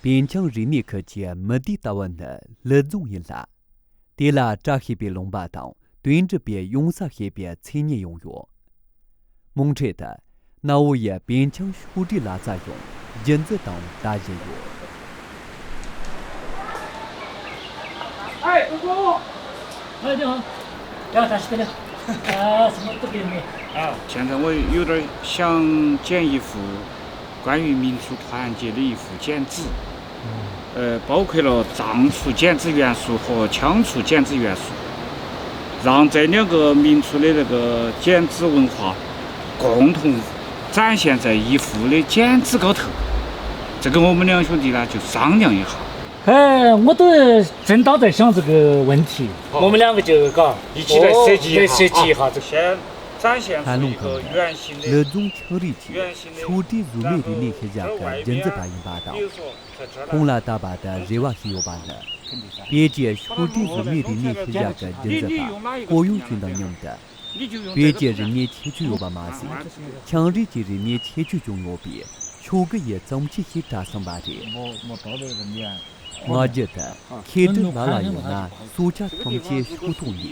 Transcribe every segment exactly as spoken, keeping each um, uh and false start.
པིན་ཆང་རིག་གནས་ཁུལ་གྱི་མི་སྡེའི་ལྟ་བ་ནི་ལུད་རྫོང་ཡིན་ལ། དེ་ལ་བཀྲ་ཤིས་པའི་ལུང་པ་དང་དོན་གྲུབ་པའི་ཡོང་ས་ཞེས་པའི་མཚན་སྙན་ཡང་ཡོད། མོང་ཁྲེ་དུ་གནའ་བོ་ཡི་པིན་ཆང་ཕྱུགས་འབྲེག་ལག་རྩལ་ཡང་རྒྱུན་འཛིན་དང་ཟླ་བཞིན་ཡོད། ཁྱེད་ཚང་མ་ཡོད་རེད། 香建一幅关于民族团结的一幅简字，呃，包括了藏族简字元素和羌族简字元素，让这两个民族的那个简字文化共同展现在一幅的简字高头。这个我们两兄弟呢，就商量一下。 哎，我都正打在想这个问题。我们两个就讲，一起来设计一下，哦，来设计一下这个。先展现出一个圆形的， ཧན་ལུང་ཁང་ནི་ལུད་རྫོང་ཆའང་རིགས་ཀྱི་ཕྱུགས་འབྲེག་གཟུགས་མེད་རིག་གནས་ཤུལ་བཞག་གི་རྒྱུན་འཛིན་པ་ཡིན་པ་དང་། ཁོང་ལ་ལྟ་བ་དང་རེ་བ་ཞིག་ཡོད་པ་ནི། བོད་ཀྱི་ཕྱུགས་འབྲེག་གཟུགས་མེད་རིག་གནས་ཤུལ་བཞག་གི་རྒྱུན་འཛིན་པ་གོ་ཡུང་ཅུན་དང་མཉམ་དུ། བོད་ཀྱི་རིག་གནས་ཁྱད་ཆོས་ཡོད་པ་མ་ཟད། ཆའང་རིགས་ཀྱི་རིག་གནས་ཁྱད་ཆོས་ཀྱང་ཡོད་པའི་ཕྱོགས་གི་ཡི་བརྩམས་ཆོས་ཤིག་གྲགས་སོང་བ་རེད། ང་རྒྱལ་དུ་མཁས་གྲུབ་ལ་ལ་ཡོད་ན་སྲོག་ཆགས་ཐམས་ཅད་ཕྱོགས་མཐོང་ནས།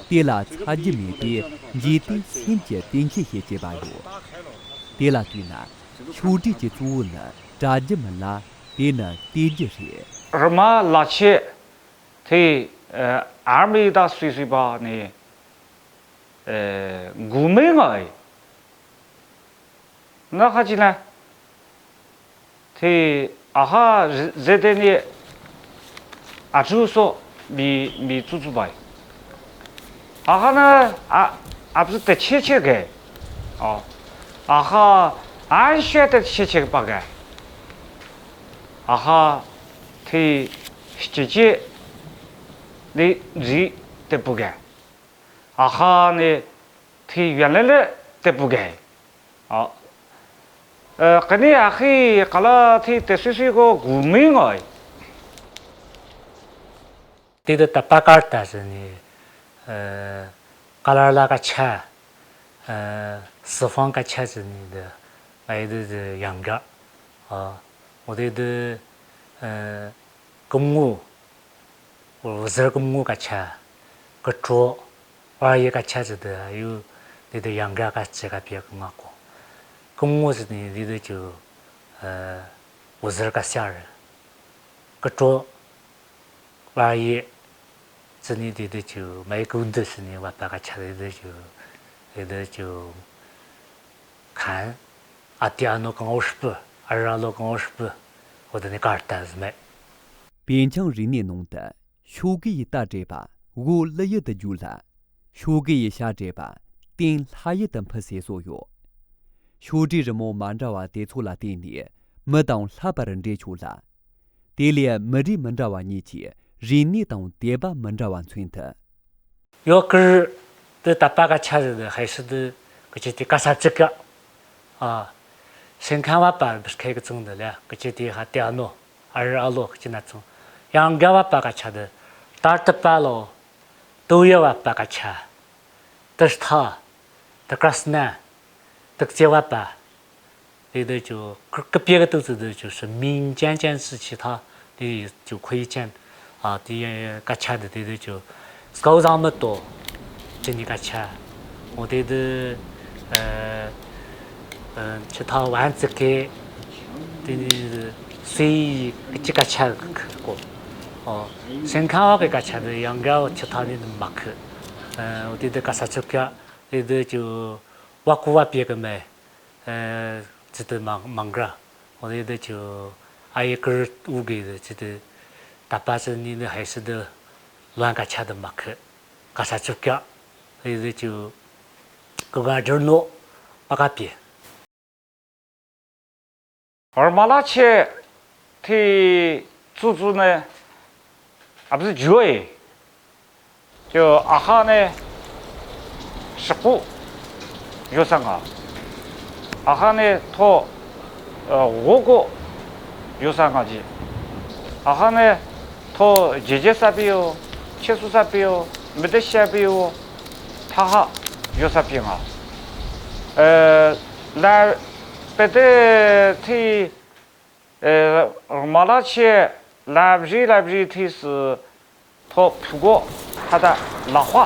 དེ་ལ་ཚ་རྒྱུ་མེད་པས་འཇིག་རྟེན་སེམས་ཀྱི་གཏིང་ཤེས་ཞེས་བྱས་པ་ཡོད། དེ་ལ་ལྟོས་ན་ཕྱུགས་འབྲེག་གི་གཙོ་བོ་ནི་གྲ་རྒྱུན་མིན་ལ། དེ་ནི་གཏད་རྒྱུ་རེད། རི་མ་ལ་ཆེ་དེ་ཨར་མི་ད་སུས་སུས་པ་ནས་གུ་མེ་ང་ཨེ། ན་ཁ་ཅི་ན། དེ་ཨ་ཧ་རི་ཟེ་དེ་ནི་ཨ་ཕྲུག་སོ་མི་མི་ཙུ་ཙུ་བའི། ཨ་ཧ་ན་ཨ་ཨ་ཕྲུག་དེ་ཆེ་ཆེ་གེ། ཨོ། ཨ་ཧ་ཨན་ཤེ་དེ་ཆེ་ཆེ་པ་གེ། ཨ་ཧ་དེ་སྐྱེ་སྐྱེ་ནི་རི་དེ་པུ་གེ། ཨ་ཧ་ནི་དེ་ཡོན་ལེ་ལེ་དེ་པུ་གེ། ཨ། ཨ། ཀ་ནི་ཨ་ཧི་ཀ་ལ་ཐི་ཏེ་སི་སི་གོ་གུ་མི་ངོ་ཡི། དེ་དུ་ད་པ་ཀར་ཏ་ཟེར་ནི། ཨ། ཀ་ལར་ལ་ཀ་ཆ། ཨ། སི་ཧྥང་ཀ་ཆ་ཟེར་ནི་འདི། ཨ་ཡི་དུ་ཡང་ག་ཨ། འོ་དེ་དུ། ཨ། ཀུ་མུ། འོ་ཟུར་ཀུ་མུ་ཀ་ཆ། ཀུ་ཀྲོ། བར་ཡི་ཀ་ཆ་ཟེར་དུ་ཡུ། དེ་དུ་ཡང་ག་ཀ་ཅི་ཀ་པི་ཀ་ང་ཀོ། ཀུ་མུ་ཟེར་ནི་དེ་དུ་ཅུ། ཨ། འོ་ཟུར་ཀ་ཤ་རུ། ཀུ་ཀྲོ། བར་ཡི། ཟེར་ནི་དེ་དུ་ཅུ་མའི་ཀུ་འདི་ཟེར་ནི་བ་པ་ཀ་ཆ་དེ་དུ་ཅུ། དེ་དུ་ཅུ། ཁན། ཨ་ཏི་ཨ་ནོ་གང་འོ་ཧྲི་པི། ཨ་ར་ལོ་གང་འོ་ཧྲི་པི། འོ་དེ་ནི་ཀར་ཏ་ཟེར་མེད། པིན་ཆང་རིག་གནས་ནང་དུ་ཤོ་གི་ཡི་རྟ་བྲིས་པ་འོ་ལི་ཡི་དུ་བརྗོད་ལ། ཤོ་གི་ཡི་ཤ་བྲིས་པ་ཏིན་ལྷ་ཡི་དུ་འཕུལ་ཟེར་སོགས་ཡོད། ཤོ་གྲས་རི་མོ་མ་འདྲ་བ་དེ་ཚོ་ལ་བརྟེན་ནས་མི་དང་ལྷ་བར་འབྲེལ་ཆོག་ལ། དེ་ལས་མི་རིགས་མི་འདྲ་བ་གཉིས་ཀྱི་རིག་གནས་དང་དད་པ་མི་འདྲ་བ་མཚོན་ཐུབ། ཡོ་ཀིར་དུ་ད་པ་ཀ་ཆ་ཟེར་དུ་ཧའི་སི་དུ་ཀི་ཅི་ཏི་ཀ་ས་ཅི་ཀ་ཨ། སེང་ཁང་བ་པ་བི་ཁའི་ཀི་ཙུང་དུ་ལ་ཀི་ཅི་ཏི་ཧ་ཏི་ཨ་ནོ་ཨ་རི་ཨ་ལོ་ཀི་ཅི་ན་ཙུང་ཡང་ག་བ་པ་ཀ་ཆ་དུ་ཏར་ཏི་པ་ལོ་ཏུ་ཡ་བ་པ་ཀ་ཆ་ཏི་ཐ་ཏི་ཀ་སི་ན་ཏི་ཀི་ཙེ་བ་པ། དེ་དུ་ཅུ་ཀི་ཀི་པེ་གི་ཏུ་ཙི་དུ་ཅུ་སི་མིང་ཅན་ཅན་སི་ཆི་ཐ་དེ་ཅུ་ཁོ་ཡི་ཅན། ཨ་དེ་ཀ་ཆ་དེ་དེ་དུ་ཅུ་སྐའོ་ཟང་མི་ཏོ་ཅི་ནི་ཀ་ཆ། འོ་དེ་དུ་ཨ་ཨ་ཆི་ཐ་ཝན་ཙི་ཀེ་དེ་ནི་སུའི་ཀི་ཅི་ཀ་ཆ་གི་གོ། ཨོ་སེང་ཁང་བ་གི་ཀ་ཆ་དུ་ཡང་ག་ཆི་ཐ་ནི་མ་ཁི། ཨ་འོ་དེ་དུ་ཀ་ས་ཆུ་ཀ་དེ་དུ་ཅུ་བ་ཀུ་བ་པེ་གི་མེ། ཨ་ཙི་ཏུ་མང་མང་གྲ། འོ་དེ་དུ་ཅུ་ཨ་ཡེ་ཀིར་འུ་གེ་དུ་ཙི་ཏུ་ད་པ་ཙི་ནི་ནི་ཧའི་སི་དུ་ལོན་ཀ་ཆ་དུ་མ་ཁི། ཀ་ས་ཅུ་ཀ་དེ་དུ་ཅུ་ཀུ་ག་ཇུར་ནོ་པ་ཀ་པི། ཨོར་མ་ལ་ཆེ་ཐི་ཙུ་ཙུ་ནི་ཨ་བཟི་ཇུ་ཨེ། ཅོ་ཨ་ཧ་ནེ་ཧྲི་པུ་ཡོ་ས་ང་། ཨ་ཧ་ནེ་ཐོ་ཝོ་ཀོ་ཡོ་ས་ང་ཅི། ཨ་ཧ་ནེ་ཐོ་ཇེ་ཇེ་ས་པི་ཡོ་ཆེ་སུ་ས་པི་ཡོ་མི་དེ་ཤ་པི་ཡོ་ཐ་ཧ་ཡོ་ས་པི་ང་། ཨེ་ལ་པེ་ཏེ་ཐི། ཨེ། རྨ་ལྷ་ཆེ་ལབ་རི་ལབ་རི་ཐིས་སུ་ཐོ་ཕུ་གོ་ཐ་ད་ལ་ཧྭ་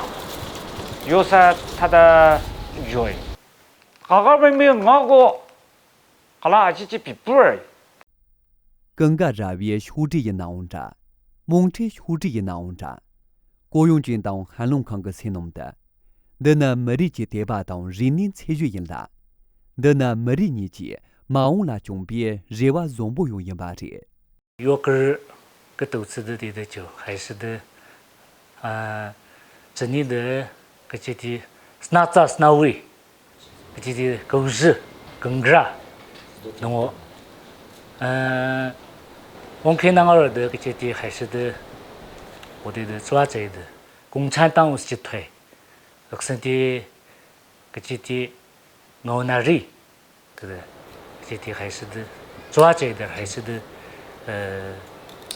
ཡོ་ས་ཐ་ད་ཇོ་ཡིན། ཀ་ཀ་མི་མི་ང་གོ་ག་ལ་ཨ་ཅི་ཅི་པི་པུར། ཀུན་དགའ་ར་བའི་ཤོག་དྲིལ་ཡིན་ནའང་འདྲ། རྨོངས་ཁྲིད་ཤོག་དྲིལ་ཡིན་ནའང་འདྲ། ཀོ་ཡུང་ཅིན་དང་ཧན་ལུང་ཁང་གི་སེམས་ནང་དུ། འདི་ནི་མི་རིགས་ཀྱི་དད་པ་དང་རིག་གནས་ཚད་གཞི་ཡིན་ལ། འདི་ནི་མི་རིགས་གཉིས་ཀྱི་མ་འོངས་ལ་བཅངས་པའི་རེ་བ་བཟང་པོ་ཡང་ཡིན་པ་རེད། ཡོ་ཀིར་གི་ཏུའུ་ཚི་དི་དི་དི་ཅུ་ཧའི་སི་དི། ཨ། ཙི་ནི་དི་གི་ཅི་ཏི་སྣ་ཙ་སྣ་བུའི་གི་ཅི་ཏི་ཀུའུ་ཟི་ཀུན་གྲ་ནང་འོ། ཨ། ཝང་ཁེ་ནང་ཨར་དི་གི་ཅི་ཏི་ཧའི་སི་དི་འོ་དི་དི་ཙུ་བ་ཙེ་དི་གུང་ཚན་ཏང་འོ་སི་ཅི་ཐོས། ཨག་སན་ཏི་གི་ཅི་ཏི་ངའོ་ན་རི། དེ་དེ་དེ་ཧའི་སི་དི་ཙོ་བ་ཅེ་དེ་ཧའི་སི་དི་ཨ་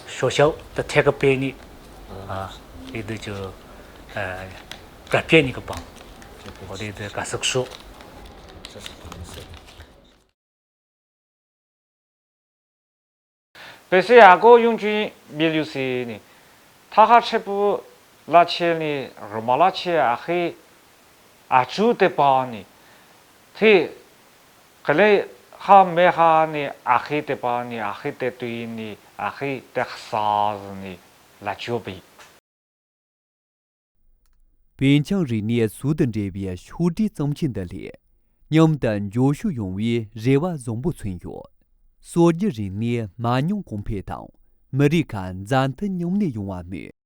ཤོ་ཤའོ་ད་ཐེ་ག་པེ་ནི་ཨ་དེ་དེ་ཅོ་ཨ་ག་པེ་ནི་ག་པང་འོ་དེ་དེ་ག་སག་ཤོ། པེ་སེ་ཡ་གོ་ཡུང་ཅུན་བི་ལུ་སི་ནི་ཐ་ཧ་ཁྲེ་པུ་ལ་ཆེ་ནི་རུ་མ་ལ་ཆེ་ཨ་ཧེ་ཨ་ཅུ་ཏེ་པ་ནི་ཐེ་ག་ལེ་ཧ་མེ་ཧ་ནི་ཨ་ཧེ་ཏེ་པ་ནི་ཨ་ཧེ་ཏེ་ཏུ་ཡི་ནི་ཨ་ཧེ་ཏེ་ཧ་ས་ཟི་ནི་ལ་ཅོ་པི། པིན་ཆང་རིག་གནས་ཟུར་དུ་འབྲེལ་བའི་ཤོག་དྲིལ་བརྩམས་ཆེན་འདི་ལས་མཉམ་དུ་འབྱོར་ཕྱུག་ཡོང་བའི་རེ་བ་བཟང་པོ་མཚོན་ཡོད། སྲོལ་རྒྱུན་རིག་གནས་མ་ཉམས་གོང་འཕེལ་དང་མི་རིགས་ཁག་མཛའ་མཐུན་མཉམ་གནས་ཡོང་བ་སྨོན།